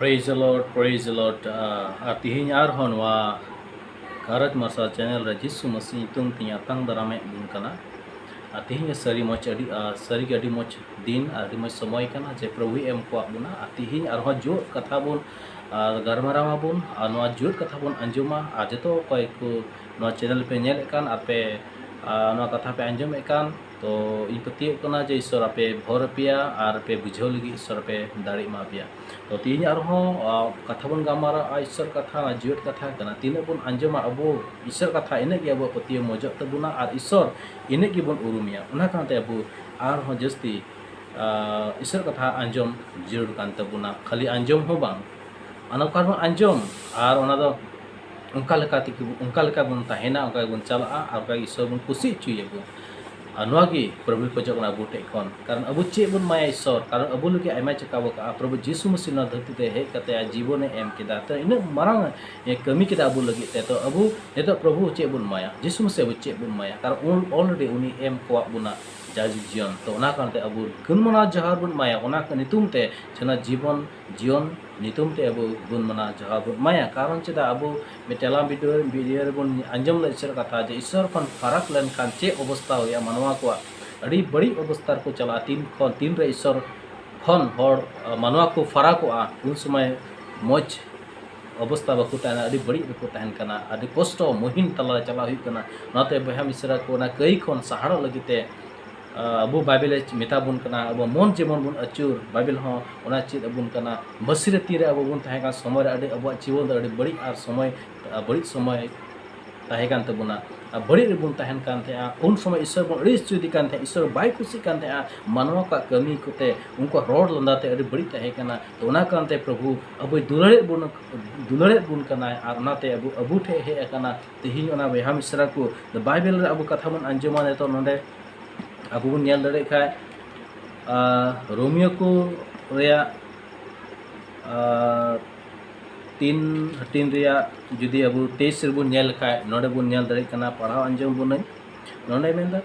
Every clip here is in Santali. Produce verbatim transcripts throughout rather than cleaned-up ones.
Praise the Lord, praise the Lord. Uh, ᱟᱨ ᱛᱤᱦᱤᱧ ᱟᱨᱦᱚᱸ ᱱᱚᱣᱟ ᱜᱷᱟᱨᱚᱸᱡᱽ ᱢᱟᱨᱥᱟᱞ ᱪᱮᱱᱮᱞ ᱨᱮ ᱡᱤᱥᱩ ᱢᱟᱹᱥᱤ ᱧᱩᱛᱩᱢ ᱛᱤᱧ ᱟᱛᱟᱝ ᱫᱟᱨᱟᱢᱮᱫ ᱵᱚᱱ ᱠᱟᱱᱟ᱾ ᱟᱨ ᱛᱤᱦᱤᱧ ᱥᱟᱹᱨᱤ ᱢᱚᱡᱽ ᱟᱹᱰᱤ, uh, ᱥᱟᱹᱨᱤᱜᱮ ᱟᱹᱰᱤ ᱢᱚᱡᱽ ᱫᱤᱱ ᱟᱨ ᱟᱹᱰᱤ ᱢᱚᱡᱽ ᱥᱚᱢᱚᱭ ᱠᱟᱱᱟ ᱡᱮ ᱯᱨᱚᱵᱷᱩᱭ ᱮᱢ ᱠᱟᱣᱟᱫ ᱵᱚᱱᱟ᱾ ᱟᱨ ᱛᱤᱦᱤᱧ ᱟᱨᱦᱚᱸ ᱡᱩᱣᱟᱹᱜ ᱠᱟᱛᱷᱟ ᱵᱚᱱ, uh, ᱜᱟᱞᱢᱟᱨᱟᱣ ᱟᱵᱚᱱ ᱟᱨ ᱱᱚᱣᱟ ᱡᱩᱣᱟᱹᱜ ᱠᱟᱛᱷᱟ ᱵᱚᱱ ᱟᱸᱡᱚᱢᱟ᱾ ᱟᱨ ᱡᱚᱛᱚ ᱚᱠᱚᱭ ᱠᱚ ᱱᱚᱣᱟ ᱪᱮᱱᱮᱞ ᱯᱮ ᱧᱮᱞᱮᱫ ᱠᱟᱱ, ᱟᱯᱮ, uh, ᱱᱚᱣᱟ ᱠᱟᱛᱷᱟ ᱯᱮ ᱟᱸᱡᱚᱢᱮᱫ ᱠᱟᱱ, ᱛᱚ ᱤᱧ ᱯᱟᱹᱛᱭᱟᱹᱜ ᱠᱟᱱᱟ ᱡᱮ ᱤᱥᱚᱨ ᱟᱯᱮ ᱵᱷᱳᱨ ᱟᱯᱮᱭᱟ ᱟᱨ ᱯᱮ ᱵᱩᱡᱷᱟᱹᱣ ᱞᱟᱹᱜᱤᱫ ᱤᱥᱚᱨ ᱟᱯᱮ ᱫᱟᱲᱮ ᱮᱢᱟ ᱯᱮᱭᱟ᱾ ᱛᱚ ᱛᱮᱦᱮᱧ ᱟᱨᱦᱚᱸ, ᱟ, ᱠᱟᱛᱷᱟ ᱵᱚᱱ ᱜᱟᱞᱢᱟᱨᱟᱜᱼᱟ ᱤᱥᱚᱨ ᱠᱟᱛᱷᱟ, ᱚᱱᱟ ᱡᱤᱣᱮᱫ ᱠᱟᱛᱷᱟ ᱠᱟᱱᱟ᱾ ᱛᱤᱱᱟᱹᱜ ᱵᱚᱱ ᱟᱸᱡᱚᱢᱟ ᱟᱵᱚ ᱤᱥᱚᱨ ᱠᱟᱛᱷᱟ, ᱤᱱᱟᱹᱜ ᱜᱮ ᱟᱵᱚᱣᱟᱜ ᱯᱟᱹᱛᱭᱟᱹᱣ ᱢᱚᱡᱚᱜ ᱛᱟᱵᱚᱱᱟ ᱟᱨ ᱤᱥᱚᱨ ᱤᱱᱟᱹᱜ ᱜᱮᱵᱚᱱ ᱩᱨᱩᱢᱮᱭᱟ᱾ ᱚᱱᱟ ᱠᱟᱨᱚᱱ ᱛᱮ ᱟᱵᱚ ᱟᱨᱦᱚᱸ ᱡᱟᱹᱥᱛᱤ, ᱟ, ᱤᱥᱚᱨ ᱠᱟᱛᱷᱟ ᱟᱸᱡᱚᱢ ᱡᱟᱹᱨᱩᱲ ᱠᱟᱱ ᱛᱟᱵᱚᱱᱟ᱾ ᱠᱷᱟᱹᱞᱤ ᱟᱸᱡᱚᱢ ᱦᱚᱸ ᱵᱟᱝ, ᱚᱱᱟ ᱠᱟᱨᱚᱱ ᱟᱸᱡᱚᱢ ᱟᱨ ᱚᱱᱟ ᱫᱚ ᱚᱱᱠᱟ ᱞᱮᱠᱟ ᱛᱮᱜᱮ, ᱚᱱᱠᱟ ᱞᱮᱠᱟ ᱵᱚᱱ ᱛᱟᱦᱮᱱᱟ, ᱚᱱᱠᱟ ᱜᱮᱵᱚᱱ ᱪᱟᱞᱟᱜᱼᱟ ᱟᱨ ᱚᱱᱠᱟ ᱜᱮ ᱤᱥᱚᱨ ᱵᱚᱱ ᱠᱩᱥᱤ ᱦᱚᱪᱚᱭᱮᱭᱟᱵᱚᱱ᱾ ᱟᱨ ᱱᱚᱣᱟ ᱜᱮ ᱯᱨᱚᱵᱷᱩᱭ ᱠᱷᱚᱡᱚᱜ ᱠᱟᱱᱟ ᱟᱵᱚ ᱴᱷᱮᱡ ᱠᱷᱚᱱ, ᱠᱟᱨᱚᱱ ᱟᱵᱚ ᱪᱮᱫ ᱵᱚᱱ ᱮᱢᱟᱭᱟ ᱤᱥᱚᱨ? ᱠᱟᱨᱚᱱ ᱟᱵᱚ ᱞᱟᱹᱜᱤᱫ ᱟᱭᱢᱟ ᱪᱮᱠᱟ ᱟᱠᱟᱫᱼᱟ᱾ ᱯᱨᱚᱵᱷᱩ ᱡᱤᱥᱩ ᱢᱟᱹᱥᱤ ᱱᱚᱣᱟ ᱫᱷᱟᱹᱨᱛᱤ ᱛᱮ ᱦᱮᱡ ᱠᱟᱛᱮ ᱟᱡ ᱡᱤᱵᱚᱱᱮ ᱮᱢ ᱠᱮᱫᱟ, ᱛᱚ ᱤᱱᱟᱹᱜ ᱢᱟᱨᱟᱝ ᱮ ᱠᱟᱹᱢᱤ ᱠᱮᱫᱟ ᱟᱵᱚ ᱞᱟᱹᱜᱤᱫ ᱛᱮ᱾ ᱛᱚ ᱟᱵᱚ ᱱᱤᱛᱚᱜ ᱯᱨᱚᱵᱷᱩ ᱪᱮᱫ ᱵᱚᱱ ᱮᱢᱟᱭᱟ? ᱡᱤᱥᱩ ᱢᱟᱹᱥᱤ ᱟᱵᱚ ᱪᱮᱫ ᱵᱚᱱ ᱮᱢᱟᱭᱟ? ᱠᱟᱨᱚᱱ ᱩᱱ already ᱩᱱᱤ ᱮᱢ ᱠᱚᱣᱟᱜ ᱵᱚᱱᱟ ᱡᱟᱭᱡᱩᱜᱽ ᱡᱤᱭᱚᱱ᱾ ᱛᱚ ᱚᱱᱟ ᱠᱟᱨᱚᱱ ᱛᱮ ᱟᱵᱚ ᱜᱩᱱ ᱢᱟᱱᱟᱣ ᱡᱚᱦᱟᱨ ᱵᱚᱱ ᱮᱢᱟᱭᱟ, ᱚᱱᱟ ᱠᱚ ᱧᱩᱛᱩᱢ ᱛᱮ ᱡᱮᱱᱚ ᱡᱤᱵᱚᱱ ᱡᱤᱭᱚᱱ ᱧᱩᱛᱩᱢ ᱛᱮ ᱟᱵᱚ ᱜᱩᱱ ᱢᱟᱱᱟᱣ ᱡᱚᱦᱟᱨ ᱵᱚᱱ ᱮᱢᱟᱭᱟ᱾ ᱠᱟᱨᱚᱱ ᱪᱮᱫᱟᱜ ᱟᱵᱚ ᱢᱤᱫᱴᱮᱱ ᱞᱟᱝ video, video ᱨᱮᱵᱚᱱ ᱟᱸᱡᱚᱢ ᱞᱮᱫ ᱤᱥᱚᱨ ᱠᱟᱛᱷᱟ ᱡᱮ ᱤᱥᱚᱨ ᱠᱷᱚᱱ ᱯᱷᱟᱨᱟᱠ ᱞᱮᱱᱠᱷᱟᱱ ᱪᱮᱫ ᱚᱵᱚᱥᱛᱟ ᱦᱩᱭᱩᱜᱼᱟ ᱢᱟᱱᱣᱟ ᱠᱚᱣᱟᱜ? ᱟᱹᱰᱤ ᱵᱟᱹᱲᱤᱡ ᱚᱵᱚᱥᱛᱟ ᱨᱮᱠᱚ ᱪᱟᱞᱟᱜᱼᱟ᱾ ᱛᱤᱱ ᱠᱷᱚᱱ, ᱛᱤᱱᱨᱮ ᱤᱥᱚᱨ ᱠᱷᱚᱱ ᱦᱚᱲ, ᱟ, ᱢᱟᱱᱣᱟ ᱠᱚ ᱯᱷᱟᱨᱟᱠᱚᱜᱼᱟ, ᱩᱱ ᱥᱚᱢᱚᱭ ᱢᱚᱡᱽ ᱚᱵᱚᱥᱛᱟ ᱵᱟᱠᱚ ᱛᱟᱦᱮᱱᱟ, ᱟᱹᱰᱤ ᱵᱟᱹᱲᱤᱡ ᱨᱮᱠᱚ ᱛᱟᱦᱮᱱ ᱠᱟᱱᱟ, ᱟᱹᱰᱤ ᱠᱚᱥᱴᱚ ᱢᱩᱦᱤᱢ ᱛᱟᱞᱟᱨᱮ ᱪᱟᱞᱟᱜ ᱦᱩᱭᱩᱜ ᱠᱟᱱᱟ᱾ ᱚᱱᱟᱛᱮ ᱵᱚᱭᱦᱟ ᱢᱤᱥᱨᱟ ᱠᱚ, ᱚᱱᱟ ᱠᱟᱹᱭ ᱠᱷᱚᱱ ᱥᱟᱦᱟᱨᱚᱜ ᱞᱟᱹᱜᱤᱫ ᱛᱮ, ᱟ, ᱟᱵᱚ ᱵᱟᱭᱵᱮᱞ ᱮ ᱢᱮᱛᱟ ᱵᱚᱱ ᱠᱟᱱᱟ, ᱟᱵᱚ ᱢᱚᱱ ᱡᱮᱢᱚᱱ ᱵᱚᱱ ᱟᱹᱪᱩᱨ, ᱵᱟᱭᱵᱮᱞ ᱦᱚᱸ ᱚᱱᱟ ᱪᱮᱫ ᱟᱵᱚᱱ ᱠᱟᱱᱟ᱾ ᱢᱟᱹᱥᱤ ᱨᱮ ᱛᱤᱱᱨᱮ ᱟᱵᱚ ᱵᱚᱱ ᱛᱟᱦᱮᱸ ᱠᱟᱱ ᱥᱚᱢᱚᱭ ᱨᱮ ᱟᱹᱰᱤ, ᱟᱵᱚᱣᱟᱜ ᱡᱤᱵᱚᱱ ᱫᱚ ᱟᱹᱰᱤ ᱵᱟᱹᱲᱤᱡ ᱟᱨ ᱥᱚᱢᱚᱭ, ᱟ, ᱵᱟᱹᱲᱤᱡ ᱥᱚᱢᱚᱭ ᱛᱟᱦᱮᱸ ᱠᱟᱱ ᱛᱟᱵᱚᱱᱟ᱾ ᱟᱨ ᱵᱟᱹᱲᱤᱡ ᱨᱮᱵᱚᱱ ᱛᱟᱦᱮᱱ ᱠᱟᱱ ᱛᱟᱦᱮᱸᱜᱼᱟ᱾ ᱩᱱ ᱥᱚᱢᱚᱭ ᱤᱥᱚᱨ ᱵᱚᱱ ᱟᱹᱲᱤᱥ ᱦᱚᱪᱚᱭᱮᱫᱮ ᱠᱟᱱ ᱛᱟᱦᱮᱸᱜᱼᱟ, ᱤᱥᱚᱨ ᱵᱟᱭ ᱠᱩᱥᱤᱜ ᱠᱟᱱ ᱛᱟᱦᱮᱸᱜᱼᱟ᱾ ᱢᱟᱱᱣᱟ ᱠᱚᱣᱟᱜ ᱠᱟᱹᱢᱤ ᱠᱚᱛᱮ, ᱩᱱᱠᱩᱣᱟᱜ ᱨᱚᱲ ᱞᱟᱸᱫᱟ ᱛᱮ ᱟᱹᱰᱤ ᱵᱟᱹᱲᱤᱡ ᱛᱟᱦᱮᱸ ᱠᱟᱱᱟ᱾ ᱛᱚ ᱚᱱᱟ ᱠᱟᱨᱚᱱ ᱛᱮ ᱯᱨᱚᱵᱷᱩ ᱟᱵᱚᱭ ᱫᱩᱞᱟᱹᱲᱮᱫ ᱵᱚᱱ, ᱫᱩᱞᱟᱹᱲᱮᱫ ᱵᱚᱱ ᱠᱟᱱᱟᱭ ᱟᱨ ᱚᱱᱟᱛᱮ ᱟᱵᱚ, ᱟᱵᱚ ᱴᱷᱮᱱ ᱦᱮᱡ ᱟᱠᱟᱱᱟ᱾ ᱛᱮᱦᱮᱧ ᱚᱱᱟ ᱵᱚᱭᱦᱟ ᱢᱤᱥᱨᱟ ᱠᱚ ᱵᱟᱭᱵᱮᱞ ᱨᱮ ᱟᱵᱚ ᱠᱟᱛᱷᱟ ᱵᱚᱱ ᱟᱸᱡᱚᱢᱟ᱾ ᱱᱤᱛᱚᱜ ᱱᱚᱰᱮ ᱟᱵᱚ ᱵᱚᱱ ᱧᱮᱞ ᱫᱟᱲᱮᱭᱟᱜ ᱠᱷᱟᱡ, ᱟᱨ ᱨᱳᱢᱤᱭᱳ ᱠᱚ ᱨᱮᱭᱟᱜ, ᱟᱨ ᱛᱤᱱ ᱦᱟᱹᱴᱤᱧ ᱨᱮᱭᱟᱜ ᱡᱩᱫᱤ ᱟᱵᱚ ᱛᱮᱭᱤᱥ ᱨᱮᱵᱚᱱ ᱧᱮᱞ ᱞᱮᱠᱷᱟᱡ, ᱱᱚᱰᱮ ᱵᱚᱱ ᱧᱮᱞ ᱫᱟᱲᱮᱭᱟᱜ ᱠᱟᱱᱟ, ᱯᱟᱲᱦᱟᱣ ᱟᱸᱡᱚᱢ ᱵᱚᱱᱟᱹᱧ᱾ ᱱᱚᱰᱮ ᱢᱮᱱᱫᱟ,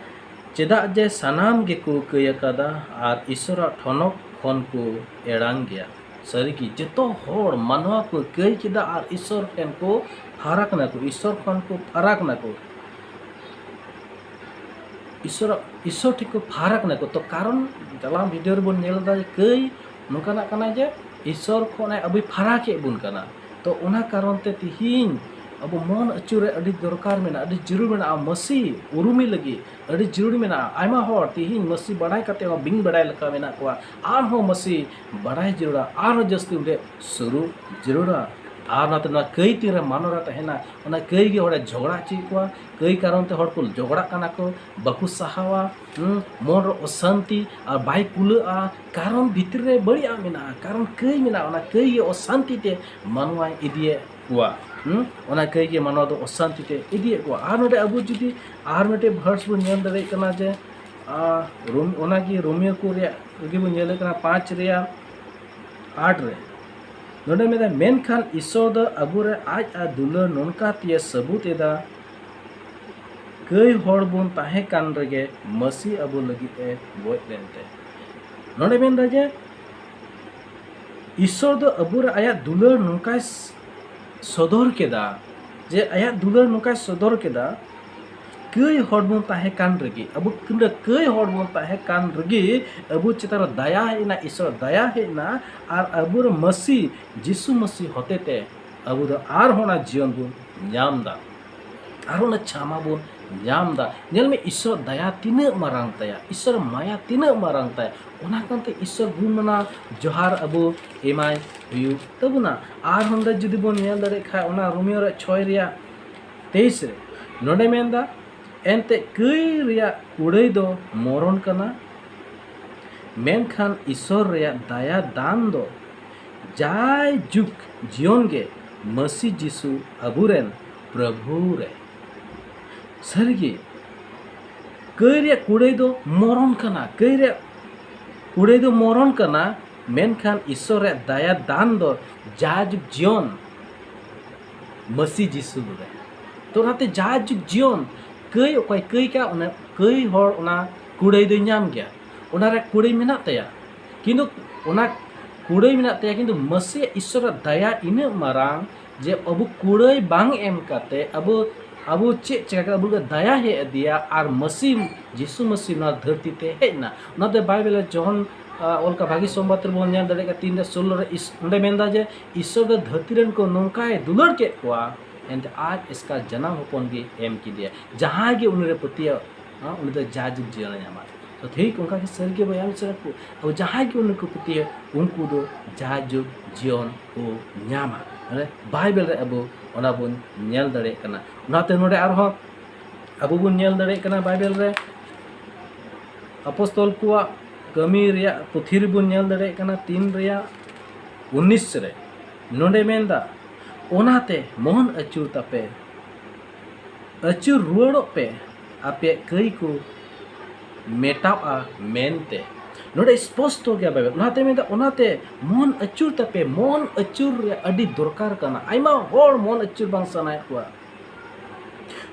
ᱪᱮᱫᱟᱜ ᱡᱮ ᱥᱟᱱᱟᱢ ᱜᱮᱠᱚ ᱠᱟᱹᱭ ᱟᱠᱟᱫᱟ ᱟᱨ ᱤᱥᱚᱨᱟᱜ ᱴᱷᱚᱱᱚᱠ ᱠᱷᱚᱱ ᱠᱚ ᱮᱲᱟᱝ ᱜᱮᱭᱟ᱾ ᱥᱟᱹᱨᱤᱜᱮ ᱡᱚᱛᱚ ᱦᱚᱲ ᱢᱟᱱᱣᱟ ᱠᱚ ᱠᱟᱹᱭ ᱠᱮᱫᱟ ᱟᱨ ᱤᱥᱥᱚᱨ ᱴᱷᱮᱱ ᱠᱚ ᱯᱷᱟᱨᱟᱠ ᱱᱟᱠᱚ, ᱤᱥᱥᱚᱨ ᱠᱷᱚᱱ ᱠᱚ ᱯᱷᱟᱨᱟᱠ ᱱᱟᱠᱚ᱾ ᱤᱥᱥᱚᱨ, ᱤᱥᱥᱚᱨ ᱴᱷᱮᱱ ᱠᱚ ᱯᱷᱟᱨᱟᱠ ᱱᱟᱠᱚ᱾ ᱛᱚ ᱠᱟᱨᱚᱱ ᱡᱟᱞᱟᱢ ᱵᱷᱤᱰᱤᱭᱳ ᱨᱮᱵᱚᱱ ᱧᱮᱞ ᱮᱫᱟ ᱡᱮ ᱠᱟᱹᱭ ᱱᱚᱝᱠᱟᱱᱟᱜ ᱠᱟᱱᱟ ᱡᱮ ᱤᱥᱥᱚᱨ ᱠᱷᱚᱱ ᱟᱵᱚᱭ ᱯᱷᱟᱨᱟᱠᱮᱫ ᱵᱚᱱ ᱠᱟᱱᱟ᱾ ᱛᱚ ᱚᱱᱟ ᱠᱟᱨᱚᱱ ᱛᱮ ᱛᱤᱦᱤᱧ ᱟᱵᱚ ᱢᱚᱱ ᱟᱹᱪᱩᱨ ᱨᱮ ᱟᱹᱰᱤ ᱫᱚᱨᱠᱟᱨ ᱢᱮᱱᱟᱜᱼᱟ, ᱟᱹᱰᱤ ᱡᱟᱹᱨᱩᱲ ᱢᱮᱱᱟᱜᱼᱟ᱾ ᱢᱟᱹᱥᱤ ᱩᱨᱩᱢᱤ ᱞᱟᱹᱜᱤᱫ ᱟᱹᱰᱤ ᱡᱟᱹᱨᱩᱲ ᱢᱮᱱᱟᱜᱼᱟ᱾ ᱟᱭᱢᱟ ᱦᱚᱲ ᱛᱤᱦᱤᱧ ᱢᱟᱹᱥᱤ ᱵᱟᱲᱟᱭ ᱠᱟᱛᱮ ᱦᱚᱸ ᱵᱤᱱ ᱵᱟᱲᱟᱭ ᱞᱮᱠᱟ ᱢᱮᱱᱟᱜ ᱠᱚᱣᱟ᱾ ᱟᱨᱦᱚᱸ ᱢᱟᱹᱥᱤ ᱵᱟᱲᱟᱭ ᱡᱟᱹᱨᱩᱲᱟ, ᱟᱨᱦᱚᱸ ᱡᱟᱹᱥᱛᱤ ᱚᱸᱰᱮ ᱥᱩᱨᱩ ᱡᱟᱹᱨᱩᱲᱟ᱾ ᱟᱨ ᱚᱱᱟᱛᱮ ᱱᱚᱣᱟ ᱠᱟᱹᱭ ᱛᱤᱱᱨᱮ ᱢᱟᱱᱚ ᱨᱮ ᱛᱟᱦᱮᱱᱟ, ᱚᱱᱟ ᱠᱟᱹᱭ ᱜᱮ ᱦᱚᱲᱮ ᱡᱷᱚᱜᱽᱲᱟ ᱦᱚᱪᱚᱭᱮᱫ ᱠᱚᱣᱟ᱾ ᱠᱟᱹᱭ ᱠᱟᱨᱚᱱ ᱛᱮ ᱦᱚᱲ ᱠᱚ ᱡᱷᱚᱜᱽᱲᱟᱜ ᱠᱟᱱᱟ ᱠᱚ, ᱵᱟᱠᱚ ᱥᱟᱦᱟᱣᱟ᱾ ᱦᱩᱸ, ᱢᱚᱱ ᱨᱮ ᱚᱥᱟᱱᱛᱤ ᱟᱨ ᱵᱟᱭ ᱠᱩᱞᱟᱹᱜᱼᱟ᱾ ᱠᱟᱨᱚᱱ ᱵᱷᱤᱛᱨᱤ ᱨᱮ ᱵᱟᱹᱲᱤᱡᱟᱜ ᱢᱮᱱᱟᱜᱼᱟ, ᱠᱟᱨᱚᱱ ᱠᱟᱹᱭ ᱢᱮᱱᱟᱜᱼᱟ᱾ ᱚᱱᱟ ᱠᱟᱹᱭ ᱜᱮ ᱚᱥᱟᱱᱛᱤ ᱛᱮ ᱢᱟᱱᱣᱟᱭ ᱤᱫᱤᱭᱮᱫ ᱠᱚᱣᱟ᱾ ᱦᱩᱸ, ᱚᱱᱟ ᱠᱟᱹᱭ ᱜᱮ ᱢᱟᱱᱣᱟ ᱫᱚ ᱚᱥᱟᱱᱛᱤ ᱛᱮ ᱤᱫᱤᱭᱮᱫ ᱠᱚᱣᱟ᱾ ᱟᱨ ᱱᱚᱰᱮ ᱟᱵᱚ ᱡᱩᱫᱤ ᱟᱨ ᱢᱤᱫᱴᱮᱡ ᱵᱷᱟᱨᱥ ᱵᱚᱱ ᱧᱮᱞ ᱫᱟᱲᱮᱭᱟᱜ ᱠᱟᱱᱟ ᱡᱮ, ᱟᱨ ᱨᱳᱢ-, ᱚᱱᱟᱜᱮ ᱨᱳᱢᱤᱭᱳ ᱠᱚ ᱨᱮᱭᱟᱜ ᱨᱮᱜᱮ ᱵᱚᱱ ᱧᱮᱞᱮᱫ ᱠᱟᱱᱟ, ᱯᱟᱸᱪ ᱨᱮᱭᱟᱜ ᱟᱴ ᱨᱮ᱾ ᱱᱚᱰᱮ ᱢᱮᱱᱫᱟ, ᱢᱮᱱᱠᱷᱟᱱ ᱤᱥᱥᱚᱨ ᱫᱚ ᱟᱵᱚᱨᱮ ᱟᱡ ᱟᱨ ᱫᱩᱞᱟᱹᱲ ᱱᱚᱝᱠᱟ ᱛᱮᱭ ᱥᱟᱹᱵᱩᱛ ᱮᱫᱟ, ᱠᱟᱹᱭ ᱦᱚᱲ ᱵᱚᱱ ᱛᱟᱦᱮᱸ ᱠᱟᱱ ᱨᱮᱜᱮ ᱢᱟᱹᱥᱤ ᱟᱵᱚ ᱞᱟᱹᱜᱤᱫ ᱮ ᱜᱚᱡ ᱞᱮᱱᱛᱮ᱾ ᱱᱚᱰᱮ ᱢᱮᱱᱫᱟ ᱡᱮ ᱤᱥᱥᱚᱨ ᱫᱚ ᱟᱵᱚᱨᱮ ᱟᱭᱟᱜ ᱫᱩᱞᱟᱹᱲ ᱱᱚᱝᱠᱟᱭ ᱥᱚᱫᱚᱨ ᱠᱮᱫᱟ, ᱡᱮ ᱟᱭᱟᱜ ᱫᱩᱞᱟᱹᱲ ᱱᱚᱝᱠᱟᱭ ᱥᱚᱫᱚᱨ ᱠᱮᱫᱟ, ᱠᱟᱹᱭ ᱦᱚᱲ ᱵᱚᱱ ᱛᱟᱦᱮᱸ ᱠᱟᱱ ᱨᱮᱜᱮ, ᱟᱵᱚ ᱠᱟᱹᱭ ᱦᱚᱲ ᱵᱚᱱ ᱛᱟᱦᱮᱸ ᱠᱟᱱ ᱨᱮᱜᱮ ᱟᱵᱚ ᱪᱮᱛᱟᱱ ᱨᱮ ᱫᱟᱭᱟ ᱦᱮᱡ ᱮᱱᱟ, ᱤᱥᱥᱚᱨ ᱫᱟᱭᱟ ᱦᱮᱡ ᱮᱱᱟ ᱟᱨ ᱟᱵᱚᱨᱮᱱ ᱢᱟᱹᱥᱤ, ᱡᱤᱥᱩ ᱢᱟᱹᱥᱤ ᱦᱚᱛᱮᱛᱮ ᱟᱵᱚ ᱫᱚ ᱟᱨᱦᱚᱸ ᱚᱱᱟ ᱡᱤᱭᱚᱱ ᱵᱚᱱ ᱧᱟᱢ ᱮᱫᱟ᱾ ᱟᱨᱦᱚᱸ ᱚᱱᱟ ᱪᱷᱟᱢᱟ ᱵᱚᱱ ᱧᱟᱢ ᱮᱫᱟ᱾ ᱧᱮᱞ ᱢᱮ, ᱤᱥᱥᱚᱨ ᱫᱟᱭᱟ ᱛᱤᱱᱟᱹᱜ ᱢᱟᱨᱟᱝ ᱛᱟᱭᱟ, ᱤᱥᱥᱚᱨ ᱢᱟᱭᱟ ᱛᱤᱱᱟᱹᱜ ᱢᱟᱨᱟᱝ ᱛᱟᱭᱟ᱾ ᱚᱱᱟ ᱠᱟᱱᱛᱮ ᱤᱥᱥᱚᱨ ᱜᱩᱱ ᱢᱟᱱᱟᱣ ᱡᱚᱦᱟᱨ ᱟᱵᱚ ᱮᱢᱟᱭ ᱦᱩᱭᱩᱜ ᱛᱟᱵᱚᱱᱟ᱾ ᱟᱨ ᱱᱚᱰᱮ ᱡᱩᱫᱤ ᱵᱚᱱ ᱧᱮᱞ ᱫᱟᱲᱮᱭᱟᱜ ᱠᱷᱟᱱ, ᱚᱱᱟ ᱨᱳᱢᱤᱭᱳ ᱨᱮ ᱪᱷᱚᱭ ᱨᱮᱭᱟᱜ ᱛᱮᱭᱤᱥ ᱨᱮ ᱱᱚᱰᱮ ᱢᱮᱱᱫᱟ, ᱮᱱᱛᱮ ᱠᱟᱹᱭ ᱨᱮᱭᱟᱜ ᱠᱩᱲᱟᱹᱭ ᱫᱚ ᱢᱚᱨᱚᱱ ᱠᱟᱱᱟ, ᱢᱮᱱᱠᱷᱟᱱ ᱤᱥᱥᱚᱨ ᱨᱮᱭᱟᱜ ᱫᱟᱭᱟ ᱫᱟᱱ ᱫᱚ ᱡᱟᱭ ᱡᱩᱜᱽ ᱡᱤᱭᱚᱱ ᱜᱮ ᱢᱟᱹᱥᱤ ᱡᱤᱥᱩ ᱟᱵᱚᱨᱮᱱ ᱯᱨᱚᱵᱷᱩ ᱨᱮ᱾ ᱥᱟᱹᱨᱤᱜᱮ, ᱠᱟᱹᱭ ᱨᱮᱭᱟᱜ ᱠᱩᱲᱟᱹᱭ ᱫᱚ ᱢᱚᱨᱚᱱ ᱠᱟᱱᱟ, ᱠᱟᱹᱭ ᱨᱮᱭᱟᱜ ᱠᱩᱲᱟᱹᱭ ᱫᱚ ᱢᱚᱨᱚᱱ ᱠᱟᱱᱟ, ᱢᱮᱱᱠᱷᱟᱱ ᱤᱥᱥᱚᱨ ᱨᱮᱭᱟᱜ ᱫᱟᱭᱟ ᱫᱟᱱ ᱫᱚ ᱡᱟᱭ ᱡᱩᱜᱽ ᱡᱤᱭᱚᱱ ᱢᱟᱹᱥᱤ ᱡᱤᱥᱩ ᱨᱮ᱾ ᱛᱚ ᱚᱱᱟᱛᱮ ᱡᱟᱭ ᱡᱩᱜᱽ ᱡᱤᱭᱚᱱ, ᱠᱟᱹᱭ ᱚᱠᱚᱭ ᱠᱟᱹᱭ ᱠᱟᱜ, ᱚᱱᱟ ᱠᱟᱹᱭ ᱦᱚᱲ ᱚᱱᱟ ᱠᱩᱲᱟᱹᱭ ᱫᱚᱭ ᱧᱟᱢ ᱜᱮᱭᱟ, ᱚᱱᱟ ᱨᱮ ᱠᱩᱲᱟᱹᱭ ᱢᱮᱱᱟᱜ ᱛᱟᱭᱟ᱾ ᱠᱤᱱᱛᱩ ᱚᱱᱟ ᱠᱩᱲᱟᱹᱭ ᱢᱮᱱᱟᱜ ᱛᱟᱭᱟ, ᱠᱤᱱᱛᱩ ᱢᱟᱹᱥᱤᱭᱟᱜ ᱤᱥᱥᱚᱨᱟᱜ ᱫᱟᱭᱟ ᱤᱱᱟᱹᱜ ᱢᱟᱨᱟᱝ ᱡᱮ ᱟᱵᱚ ᱠᱩᱲᱟᱹᱭ ᱵᱟᱝ ᱮᱢ ᱠᱟᱛᱮ ᱟᱵᱚ, ᱟᱵᱚ ᱪᱮᱫ ᱪᱮᱠᱟ ᱠᱟᱛᱮ ᱟᱵᱚ ᱫᱟᱭᱟ ᱦᱮᱡ ᱟᱫᱮᱭᱟ ᱟᱨ ᱢᱟᱹᱥᱤ, ᱡᱤᱥᱩ ᱢᱟᱹᱥᱤ ᱱᱚᱣᱟ ᱫᱷᱟᱹᱨᱛᱤ ᱛᱮ ᱦᱮᱡ ᱮᱱᱟ᱾ ᱚᱱᱟᱛᱮ ᱵᱟᱭᱵᱮᱞ ᱨᱮ ᱡᱚᱦᱚᱱ, ᱟ, ᱚᱞ ᱠᱟ ᱵᱷᱟᱹᱜᱤ ᱥᱳᱢᱵᱟᱫ ᱨᱮᱵᱚᱱ ᱧᱮᱞ ᱫᱟᱲᱮᱭᱟᱜ ᱠᱟᱱᱟ, ᱛᱤᱱ ᱨᱮ ᱥᱳᱞᱞᱳ ᱨᱮ ᱤᱥ-, ᱚᱸᱰᱮ ᱢᱮᱱᱫᱟ ᱡᱮ ᱤᱥᱥᱚᱨ ᱫᱚ ᱫᱷᱟᱹᱨᱛᱤ ᱨᱮᱱ ᱠᱚ ᱱᱚᱝᱠᱟᱭ ᱫᱩᱞᱟᱹᱲ ᱠᱮᱫ ᱠᱚᱣᱟ, ᱮᱱᱛᱮ ᱟᱡ ᱮᱥᱠᱟᱨ ᱡᱟᱱᱟᱢ ᱦᱚᱯᱚᱱ ᱜᱮ ᱮᱢ ᱠᱮᱫᱮᱭᱟ᱾ ᱡᱟᱦᱟᱸᱭ ᱜᱮ ᱩᱱᱤ ᱨᱮ ᱯᱟᱹᱛᱭᱟᱹᱣ, ᱦᱮᱸ, ᱩᱱᱤ ᱫᱚ ᱡᱟᱭᱡᱩᱜᱽ ᱡᱤᱭᱚᱱᱮ ᱧᱟᱢᱟ᱾ ᱛᱚ ᱴᱷᱤᱠ ᱚᱱᱠᱟ ᱜᱮ ᱥᱟᱹᱨᱤ ᱜᱮ ᱵᱚᱭᱦᱟ ᱢᱤᱥᱨᱟ ᱠᱚ, ᱟᱵᱚ ᱡᱟᱦᱟᱸᱭ ᱜᱮ ᱩᱱᱤ ᱠᱚ ᱯᱟᱹᱛᱭᱟᱹᱣ, ᱩᱱᱠᱩ ᱫᱚ ᱡᱟᱭᱡᱩᱜᱽ ᱡᱤᱭᱚᱱ ᱠᱚ ᱧᱟᱢᱟ᱾ ᱢᱟᱱᱮ ᱵᱟᱭᱵᱮᱞ ᱨᱮ ᱟᱵᱚ ᱚᱱᱟ ᱵᱚᱱ ᱧᱮᱞ ᱫᱟᱲᱮᱭᱟᱜ ᱠᱟᱱᱟ᱾ ᱚᱱᱟᱛᱮ ᱱᱚᱰᱮ ᱟᱨᱦᱚᱸ ᱟᱵᱚ ᱵᱚᱱ ᱧᱮᱞ ᱫᱟᱲᱮᱭᱟᱜ ᱠᱟᱱᱟ ᱵᱟᱭᱵᱮᱞ ᱨᱮ ᱟᱯᱚᱥᱛᱚᱞ ᱠᱚᱣᱟᱜ ᱠᱟᱹᱢᱤ ᱨᱮᱭᱟᱜ ᱯᱩᱛᱷᱤ ᱨᱮᱵᱚᱱ ᱧᱮᱞ ᱫᱟᱲᱮᱭᱟᱜ ᱠᱟᱱᱟ ᱛᱤᱱ ᱨᱮᱭᱟᱜ ᱩᱱᱤᱥ ᱨᱮ᱾ ᱱᱚᱰᱮ ᱢᱮᱱᱫᱟ, ᱚᱱᱟᱛᱮ ᱢᱚᱱ ᱟᱹᱪᱩᱨ ᱛᱟᱯᱮ, ᱟᱹᱪᱩᱨ ᱨᱩᱣᱟᱹᱲᱚᱜ ᱯᱮ, ᱟᱯᱮᱭᱟᱜ ᱠᱟᱹᱭ ᱠᱚ ᱢᱮᱴᱟᱣᱼᱟ ᱢᱮᱱᱛᱮ᱾ ᱱᱚᱰᱮ ᱥᱯᱚᱥᱴᱚ ᱜᱮᱭᱟ ᱵᱟᱭᱵᱮᱞ᱾ ᱚᱱᱟᱛᱮ ᱢᱮᱱᱫᱟ, ᱚᱱᱟᱛᱮ ᱢᱚᱱ ᱟᱹᱪᱩᱨ ᱛᱟᱯᱮ᱾ ᱢᱚᱱ ᱟᱹᱪᱩᱨ ᱨᱮ ᱟᱹᱰᱤ ᱫᱚᱨᱠᱟᱨ ᱠᱟᱱᱟ᱾ ᱟᱭᱢᱟ ᱦᱚᱲ ᱢᱚᱱ ᱟᱹᱪᱩᱨ ᱵᱟᱝ ᱥᱟᱱᱟᱭᱮᱫ ᱠᱚᱣᱟ᱾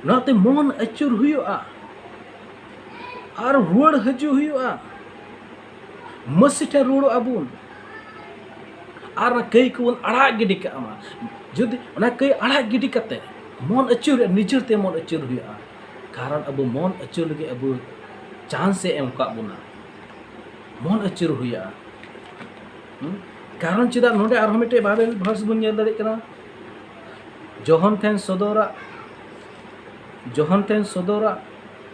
ᱚᱱᱟᱛᱮ ᱢᱚᱱ ᱟᱹᱪᱩᱨ ᱦᱩᱭᱩᱜᱼᱟ ᱟᱨ ᱨᱩᱣᱟᱹᱲ ᱦᱤᱡᱩᱜ ᱦᱩᱭᱩᱜᱼᱟ᱾ ᱢᱟᱹᱥᱤ ᱴᱷᱮᱱ ᱨᱩᱣᱟᱹᱲᱚᱜ ᱟᱵᱚᱱ ᱟᱨ ᱚᱱᱟ ᱠᱟᱹᱭ ᱠᱚᱵᱚᱱ ᱟᱲᱟᱜ ᱜᱤᱰᱤ ᱠᱟᱜ ᱢᱟ᱾ ᱡᱩᱫᱤ ᱚᱱᱟ ᱠᱟᱹᱭ ᱟᱲᱟᱜ ᱜᱤᱰᱤ ᱠᱟᱛᱮ ᱢᱚᱱ ᱟᱹᱪᱩᱨ, ᱱᱤᱡᱮᱨ ᱛᱮ ᱢᱚᱱ ᱟᱹᱪᱩᱨ ᱦᱩᱭᱩᱜᱼᱟ, ᱠᱟᱨᱚᱱ ᱟᱵᱚ ᱢᱚᱱ ᱟᱹᱪᱩᱨ ᱞᱟᱹᱜᱤᱫ ᱟᱵᱚ ᱪᱟᱱᱥ ᱮ ᱮᱢ ᱠᱟᱜ ᱵᱚᱱᱟ᱾ ᱢᱚᱱ ᱟᱹᱪᱩᱨ ᱦᱩᱭᱩᱜᱼᱟ᱾ ᱦᱩᱸ? ᱠᱟᱨᱚᱱ ᱪᱮᱫᱟᱜ? ᱱᱚᱰᱮ ᱟᱨᱦᱚᱸ ᱢᱤᱫᱴᱮᱡ ᱵᱟᱭᱵᱮᱞ ᱵᱷᱟᱨᱥ ᱵᱚᱱ ᱧᱮᱞ ᱫᱟᱲᱮᱭᱟᱜ ᱠᱟᱱᱟ, ᱡᱚᱦᱚᱱ ᱴᱷᱮᱱ ᱥᱚᱫᱚᱨᱟᱜ, ᱡᱚᱦᱚᱱ ᱴᱷᱮᱱ ᱥᱚᱫᱚᱨᱟᱜ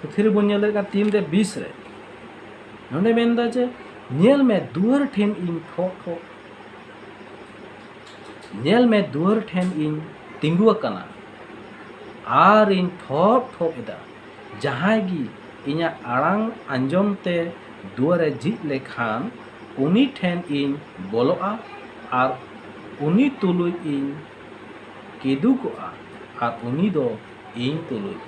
ᱯᱩᱛᱷᱤ ᱨᱮᱵᱚᱱ ᱧᱮᱞ ᱫᱟᱲᱮᱭᱟᱜ ᱠᱟᱱᱟ ᱛᱤᱱ ᱨᱮ ᱵᱤᱥ ᱨᱮ᱾ ᱱᱚᱰᱮ ᱢᱮᱱᱫᱟ ᱡᱮ, "ᱧᱮᱞ ᱢᱮ, ᱫᱩᱣᱟᱹᱨ ᱴᱷᱮᱱ ᱤᱧ ᱴᱷᱚᱜ ᱴᱷᱚᱜ, ᱧᱮᱞ ᱢᱮ, ᱫᱩᱣᱟᱹᱨ ᱴᱷᱮᱱ ᱤᱧ ᱛᱤᱸᱜᱩ ᱟᱠᱟᱱᱟ ᱟᱨ ᱤᱧ ᱴᱷᱚᱜ ᱴᱷᱚᱜ ᱮᱫᱟ᱾ ᱡᱟᱦᱟᱸᱭ ᱜᱮ ᱤᱧᱟᱹᱜ ᱟᱲᱟᱝ ᱟᱸᱡᱚᱢ ᱛᱮ ᱫᱩᱣᱟᱹᱨᱮ ᱡᱷᱤᱡ ᱞᱮᱠᱷᱟᱱ, ᱩᱱᱤ ᱴᱷᱮᱱ ᱤᱧ ᱵᱚᱞᱚᱜᱼᱟ ᱟᱨ ᱩᱱᱤ ᱛᱩᱞᱩᱡ ᱤᱧ ᱠᱤᱫᱩᱜᱚᱜᱼᱟ ᱟᱨ ᱩᱱᱤ ᱫᱚ ᱤᱧ ᱛᱩᱞᱩᱡ᱾"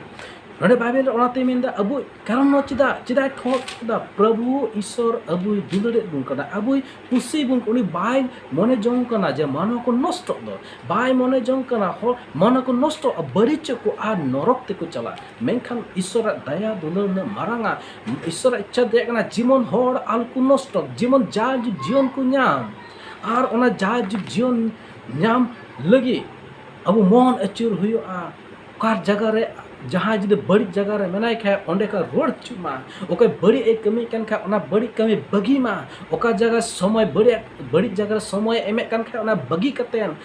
ᱱᱚᱰᱮ ᱵᱟᱭᱵᱮᱞ ᱨᱮ ᱚᱱᱟᱛᱮ ᱢᱮᱱᱫᱟ, ᱟᱵᱚ ᱠᱟᱨᱚᱱ ᱱᱚᱣᱟ ᱪᱮᱫᱟᱜ, ᱪᱮᱫᱟᱜ ᱮ ᱴᱷᱚᱜ ᱮᱫᱟ? ᱯᱨᱚᱵᱷᱩ ᱤᱥᱚᱨ ᱟᱵᱚᱭ ᱫᱩᱞᱟᱹᱲᱮᱫ ᱵᱚᱱ ᱠᱟᱱᱟ, ᱟᱵᱚᱭ ᱠᱩᱥᱤ ᱵᱚᱱ, ᱩᱱᱤ ᱵᱟᱭ ᱢᱚᱱᱮ ᱡᱚᱝ ᱠᱟᱱᱟ ᱡᱮ ᱢᱟᱱᱣᱟ ᱠᱚ ᱱᱚᱥᱴᱚᱜ ᱫᱚ, ᱵᱟᱭ ᱢᱚᱱᱮ ᱡᱚᱝ ᱠᱟᱱᱟ ᱦᱚᱲ ᱢᱟᱱᱣᱟ ᱠᱚ ᱱᱚᱥᱴᱚᱜᱼᱟ, ᱵᱟᱹᱲᱤᱡᱚᱜ ᱠᱚ ᱟᱨ ᱱᱚᱨᱚᱠ ᱛᱮᱠᱚ ᱪᱟᱞᱟᱜᱼᱟ᱾ ᱢᱮᱱᱠᱷᱟᱱ ᱤᱥᱚᱨᱟᱜ ᱫᱟᱭᱟ ᱫᱩᱞᱟᱹᱲ ᱩᱱᱟᱹᱜ ᱢᱟᱨᱟᱝᱟ, ᱤᱥᱚᱨᱟᱜ ᱤᱪᱪᱷᱟ ᱛᱟᱦᱮᱸ ᱠᱟᱱᱟ ᱡᱮᱢᱚᱱ ᱦᱚᱲ ᱟᱞᱚ ᱠᱚ ᱱᱚᱥᱴᱚᱜ, ᱡᱮᱢᱚᱱ ᱡᱟ ᱡᱤᱭᱚᱱ ᱠᱚ ᱧᱟᱢ᱾ ᱟᱨ ᱚᱱᱟ ᱡᱟᱭᱡᱩᱜᱽ ᱡᱤᱭᱚᱱ ᱧᱟᱢ ᱞᱟᱹᱜᱤᱫ ᱟᱵᱚ ᱢᱚᱱ ᱟᱹᱪᱩᱨ ᱦᱩᱭᱩᱜᱼᱟ᱾ ᱚᱠᱟ ᱡᱟᱭᱜᱟ ᱨᱮ ᱡᱟᱦᱟᱸᱭ ᱡᱩᱫᱤ ᱵᱟᱹᱲᱤᱡ ᱡᱟᱭᱜᱟ ᱨᱮ ᱢᱮᱱᱟᱭ ᱠᱷᱟᱡ, ᱚᱸᱰᱮ ᱠᱷᱚᱱ ᱨᱩᱣᱟᱹᱲ ᱦᱤᱡᱩᱜ ᱢᱟ᱾ ᱚᱠᱚᱭ ᱵᱟᱹᱲᱤᱡ ᱮ ᱠᱟᱹᱢᱤᱭᱮᱫ ᱠᱟᱱ ᱠᱷᱟᱡ, ᱚᱱᱟ ᱵᱟᱹᱲᱤᱡ ᱠᱟᱹᱢᱤ ᱵᱟᱹᱜᱤ ᱢᱟ᱾ ᱚᱠᱟ ᱡᱟᱭᱜᱟ ᱥᱚᱢᱚᱭ ᱵᱟᱹᱲᱤᱡ, ᱵᱟᱹᱲᱤᱡ ᱡᱟᱭᱜᱟ ᱨᱮ ᱥᱚᱢᱚᱭ ᱮ ᱮᱢᱮᱫ ᱠᱟᱱ ᱠᱷᱟᱡ, ᱚᱱᱟ ᱵᱟᱹᱜᱤ ᱠᱟᱛᱮᱫ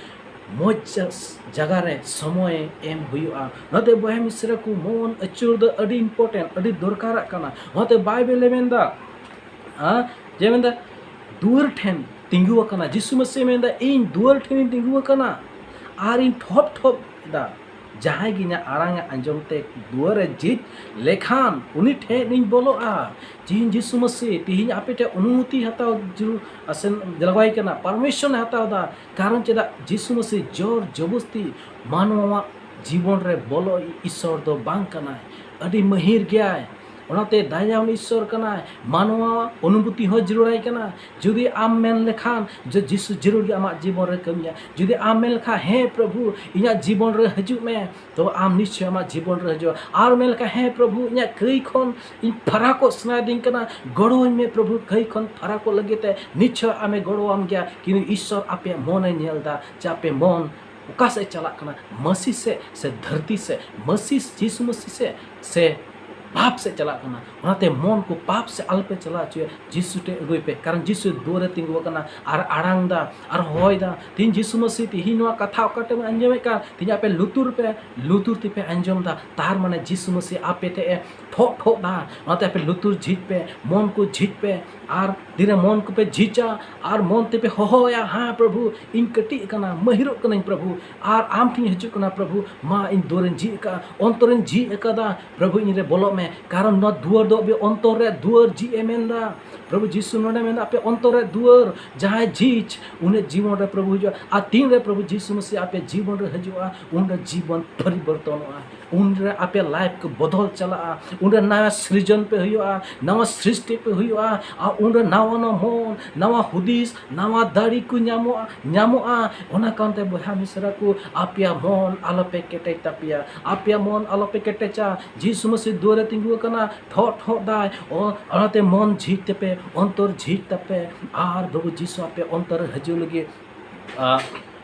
ᱢᱚᱡᱽ ᱡᱟ-, ᱡᱟᱭᱜᱟ ᱨᱮ ᱥᱚᱢᱚᱭ ᱮᱢ ᱦᱩᱭᱩᱜᱼᱟ᱾ ᱚᱱᱟᱛᱮ ᱵᱚᱭᱦᱟ ᱢᱤᱥᱨᱟ ᱠᱚ, ᱢᱚᱱ ᱟᱹᱪᱩᱨ ᱫᱚ ᱟᱹᱰᱤ important, ᱟᱹᱰᱤ ᱫᱚᱨᱠᱟᱨᱟᱜ ᱠᱟᱱᱟ᱾ ᱚᱱᱟᱛᱮ ᱵᱟᱭᱵᱮᱞ ᱮ ᱢᱮᱱᱫᱟ, ᱦᱮᱸ, ᱡᱮ ᱢᱮᱱᱫᱟ, "ᱫᱩᱣᱟᱹᱨ ᱴᱷᱮᱱ ᱛᱤᱸᱜᱩ ᱟᱠᱟᱱᱟ", ᱡᱤᱥᱩ ᱢᱟᱹᱥᱤ ᱢᱮᱱᱫᱟ, "ᱤᱧ ᱫᱩᱣᱟᱹᱨ ᱴᱷᱮᱱᱤᱧ ᱛᱤᱸᱜᱩ ᱟᱠᱟᱱᱟ ᱟᱨ ᱤᱧ ᱴᱷᱚᱯ ᱴᱷᱚᱯ ᱮᱫᱟ᱾ ᱡᱟᱦᱟᱸᱭ ᱜᱮ ᱤᱧᱟᱹᱜ ᱟᱲᱟᱝ ᱮ ᱟᱸᱡᱚᱢ ᱛᱮ ᱫᱩᱣᱟᱹᱨ ᱮ ᱡᱷᱤᱡ ᱞᱮᱠᱷᱟᱱ, ᱩᱱᱤ ᱴᱷᱮᱱ ᱤᱧ ᱵᱚᱞᱚᱜᱼᱟ᱾" ᱛᱤᱦᱤᱧ ᱡᱤᱥᱩ ᱢᱟᱹᱥᱤ, ᱛᱤᱦᱤᱧ ᱟᱯᱮ ᱴᱷᱮᱱ ᱚᱱᱩᱢᱚᱛᱤ ᱦᱟᱛᱟᱣ ᱡᱟᱹᱨᱩᱲ, ᱟᱥᱮᱱ ᱞᱟᱜᱟᱣᱟᱭ ᱠᱟᱱᱟ, permission ᱮ ᱦᱟᱛᱟᱣ ᱮᱫᱟ᱾ ᱠᱟᱨᱚᱱ ᱪᱮᱫᱟᱜ? ᱡᱤᱥᱩ ᱢᱟᱹᱥᱤ ᱡᱳᱨ ᱡᱚᱵᱚᱥᱛᱤ ᱢᱟᱱᱣᱟᱣᱟᱜ ᱡᱤᱵᱚᱱ ᱨᱮ ᱵᱚᱞᱚ ᱤᱥᱚᱨ ᱫᱚ ᱵᱟᱝ ᱠᱟᱱᱟᱭ᱾ ᱟᱹᱰᱤ ᱢᱟᱹᱦᱤᱨ ᱜᱮᱭᱟᱭ᱾ ᱚᱱᱟᱛᱮ ᱫᱟᱭᱟᱱ ᱤᱥᱚᱨ ᱠᱟᱱᱟᱭ᱾ ᱢᱟᱱᱣᱟ ᱚᱱᱩᱢᱚᱛᱤ ᱦᱚᱸ ᱡᱟᱹᱨᱩᱲᱟᱭ ᱠᱟᱱᱟ᱾ ᱡᱩᱫᱤ ᱟᱢ ᱢᱮᱱ ᱞᱮᱠᱷᱟᱱ ᱡᱮ ᱡᱤᱥᱩ ᱡᱟᱹᱨᱩᱲ ᱜᱮ ᱟᱢᱟᱜ ᱡᱤᱵᱚᱱ ᱨᱮ ᱠᱟᱹᱢᱤᱭᱟ, ᱡᱩᱫᱤ ᱟᱢ ᱢᱮᱱ ᱞᱮᱠᱷᱟᱱ, "ᱦᱮᱸ ᱯᱨᱚᱵᱷᱩ, ᱤᱧᱟᱹᱜ ᱡᱤᱵᱚᱱ ᱨᱮ ᱦᱤᱡᱩᱜ ᱢᱮ", ᱛᱚ ᱟᱢ ᱱᱤᱥᱪᱚᱭ ᱟᱢᱟᱜ ᱡᱤᱵᱚᱱ ᱨᱮ ᱦᱤᱡᱩᱜᱼᱟ᱾ ᱟᱨ ᱢᱮᱱ ᱞᱮᱠᱷᱟᱱ, "ᱦᱮᱸ ᱯᱨᱚᱵᱷᱩ, ᱤᱧᱟᱹᱜ ᱠᱟᱹᱭ ᱠᱷᱚᱱ ᱤᱧ ᱯᱷᱟᱨᱟᱠᱚᱜ ᱥᱟᱱᱟᱭᱮᱫᱤᱧ ᱠᱟᱱᱟ, ᱜᱚᱲᱚᱣᱟᱹᱧ ᱢᱮ ᱯᱨᱚᱵᱷᱩ, ᱠᱟᱹᱭ ᱠᱷᱚᱱ ᱯᱷᱟᱨᱟᱠᱚᱜ ᱞᱟᱹᱜᱤᱫ ᱛᱮ", ᱱᱤᱥᱪᱚᱭ ᱟᱢᱮ ᱜᱚᱲᱚᱣᱟᱢ ᱜᱮᱭᱟ᱾ ᱠᱤᱱᱛᱩ ᱤᱥᱚᱨ ᱟᱯᱮᱭᱟᱜ ᱢᱚᱱᱮ ᱧᱮᱞ ᱮᱫᱟ ᱡᱮ ᱟᱯᱮ ᱢᱚᱱ ᱚᱠᱟ ᱥᱮᱫ ᱪᱟᱞᱟᱜ ᱠᱟᱱᱟ, ᱢᱟᱹᱥᱤ ᱥᱮᱫ ᱥᱮ ᱫᱷᱟᱹᱨᱛᱤ ᱥᱮᱫ, ᱢᱟᱹᱥᱤ, ᱡᱤᱥᱩ ᱢᱟᱹᱥᱤ ᱥᱮᱫ ᱥᱮ ᱯᱟᱯ ᱥᱮᱫ ᱪᱟᱞᱟᱜ ᱠᱟᱱᱟ᱾ ᱚᱱᱟᱛᱮ ᱢᱚᱱ ᱠᱚ ᱯᱟᱯ ᱥᱮᱫ ᱟᱞᱚᱯᱮ ᱪᱟᱞᱟᱣ ᱦᱚᱪᱚᱭᱟ, ᱡᱤᱥᱩ ᱴᱷᱮᱱ ᱟᱹᱜᱩᱭ ᱯᱮ, ᱠᱟᱨᱚᱱ ᱡᱤᱥᱩ ᱫᱩᱣᱟᱹᱨᱮ ᱛᱤᱸᱜᱩ ᱟᱠᱟᱱᱟ ᱟᱨ ᱟᱲᱟᱝ ᱫᱟ ᱟᱨ ᱦᱚᱦᱚᱭ ᱫᱟ᱾ ᱛᱤᱦᱤᱧ ᱡᱤᱥᱩ ᱢᱟᱹᱥᱤ, ᱛᱤᱦᱤᱧ ᱱᱚᱣᱟ ᱠᱟᱛᱷᱟ ᱚᱠᱟᱴᱟᱜ ᱮᱢ ᱟᱸᱡᱚᱢᱮᱫ ᱠᱟᱱ, ᱛᱤᱦᱤᱧ ᱟᱯᱮ ᱞᱩᱛᱩᱨ ᱯᱮ, ᱞᱩᱛᱩᱨ ᱛᱮᱯᱮ ᱟᱸᱡᱚᱢ ᱫᱟ, ᱛᱟᱨ ᱢᱟᱱᱮ ᱡᱤᱥᱩ ᱢᱟᱹᱥᱤ ᱟᱯᱮ ᱴᱷᱮᱱ ᱮ ᱴᱷᱚᱜ ᱴᱷᱚᱜ ᱫᱟ᱾ ᱚᱱᱟᱛᱮ ᱟᱯᱮ ᱞᱩᱛᱩᱨ ᱡᱷᱤᱡ ᱯᱮ, ᱢᱚᱱ ᱠᱚ ᱡᱷᱤᱡ ᱯᱮ, ᱟᱨ ᱛᱤᱨᱮ ᱢᱚᱱ ᱠᱚᱯᱮ ᱡᱷᱤᱡᱟ ᱟᱨ ᱢᱚᱱ ᱛᱮᱯᱮ ᱦᱚᱦᱚᱭᱟ, "ᱦᱮᱸ ᱯᱨᱚᱵᱷᱩ, ᱤᱧ ᱠᱟᱹᱴᱤᱡ ᱟᱠᱟᱱᱟ, ᱢᱟᱹᱦᱤᱨᱚᱜ ᱠᱟᱹᱱᱟᱹᱧ ᱯᱨᱚᱵᱷᱩ, ᱟᱨ ᱟᱢ ᱴᱷᱮᱱ ᱤᱧ ᱦᱤᱡᱩᱜ ᱠᱟᱱᱟ ᱯᱨᱚᱵᱷᱩ, ᱢᱟ ᱤᱧ ᱫᱩᱣᱟᱹᱨᱤᱧ ᱡᱷᱤᱡ ᱟᱠᱟᱫᱼᱟ, ᱚᱱᱛᱚᱨᱤᱧ ᱡᱷᱤᱡ ᱟᱠᱟᱫᱟ, ᱯᱨᱚᱵᱷᱩ ᱤᱧ ᱨᱮ ᱵᱚᱞᱚᱜ ᱢᱮ", ᱠᱟᱨᱚᱱ ᱱᱚᱣᱟ ᱫᱩᱣᱟᱹᱨ ᱫᱚ ᱟᱯᱮ ᱚᱱᱛᱚᱨ ᱨᱮ ᱫᱩᱣᱟᱹᱨ ᱡᱷᱤᱡ ᱮ ᱢᱮᱱᱫᱟ᱾ ᱯᱨᱚᱵᱷᱩ ᱡᱤᱥᱩ ᱱᱚᱰᱮ ᱢᱮᱱᱫᱟ, ᱟᱯᱮ ᱚᱱᱛᱚᱨ ᱨᱮ ᱫᱩᱣᱟᱹᱨ ᱡᱟᱦᱟᱸᱭ ᱡᱷᱤᱡ, ᱩᱱᱤ ᱡᱤᱵᱚᱱ ᱨᱮ ᱯᱨᱚᱵᱷᱩ ᱦᱤᱡᱩᱜᱼᱟ᱾ ᱟᱨ ᱛᱤᱱ ᱨᱮ ᱯᱨᱚᱵᱷᱩ ᱡᱤᱥᱩ ᱢᱟᱹᱥᱤ ᱟᱯᱮ ᱡᱤᱵᱚᱱ ᱨᱮ ᱦᱤᱡᱩᱜᱼᱟ, ᱩᱱ ᱨᱮ ᱡᱤᱵᱚᱱ ᱯᱚᱨᱤᱵᱚᱨᱛᱚᱱᱚᱜᱼᱟ᱾ ᱩᱱᱨᱮ ᱟᱯᱮ ᱞᱟᱭᱤᱯᱷ ᱠᱚ ᱵᱚᱫᱚᱞ ᱪᱟᱞᱟᱜᱼᱟ᱾ ᱩᱱᱨᱮ ᱱᱟᱣᱟ ᱥᱨᱤᱡᱚᱱ ᱯᱮ ᱦᱩᱭᱩᱜᱼᱟ, ᱱᱟᱣᱟ ᱥᱨᱤᱥᱴᱤ ᱯᱮ ᱦᱩᱭᱩᱜᱼᱟ᱾ ᱟᱨ ᱩᱱᱨᱮ ᱱᱟᱣᱟ ᱱᱟᱣᱟ ᱢᱚᱱ, ᱱᱟᱣᱟ ᱦᱩᱫᱤᱥ, ᱱᱟᱣᱟ ᱫᱟᱲᱮ ᱠᱚ ᱧᱟᱢᱚᱜᱼᱟ, ᱧᱟᱢᱚᱜᱼᱟ᱾ ᱚᱱᱟ ᱠᱟᱨᱚᱱᱛᱮ ᱵᱚᱭᱦᱟ ᱢᱤᱥᱨᱟ ᱠᱚ, ᱟᱯᱮᱭᱟᱜ ᱢᱚᱱ ᱟᱞᱚᱯᱮ ᱠᱮᱴᱮᱡ ᱛᱟᱯᱮᱭᱟ, ᱟᱯᱮᱭᱟᱜ ᱢᱚᱱ ᱟᱞᱚᱯᱮ ᱠᱮᱴᱮᱡᱟ᱾ ᱡᱤᱥᱩ ᱢᱟᱹᱥᱤ ᱫᱩᱣᱟᱹᱨᱮ ᱛᱤᱸᱜᱩ ᱟᱠᱟᱱᱟ, ᱴᱷᱚᱜ ᱴᱷᱚᱜ ᱫᱟᱭ᱾ ᱚ-, ᱚᱱᱟᱛᱮ ᱢᱚᱱ ᱡᱷᱤᱡ ᱛᱮᱯᱮ, ᱚᱱᱛᱚᱨ ᱡᱷᱤᱡ ᱛᱟᱯᱮ, ᱟᱨ ᱵᱟᱹᱵᱩ ᱡᱤᱥᱩ ᱟᱯᱮ ᱚᱱᱛᱚᱨ ᱨᱮ ᱦᱤᱡᱩᱜ ᱞᱟᱹᱜᱤᱫ, ᱟ,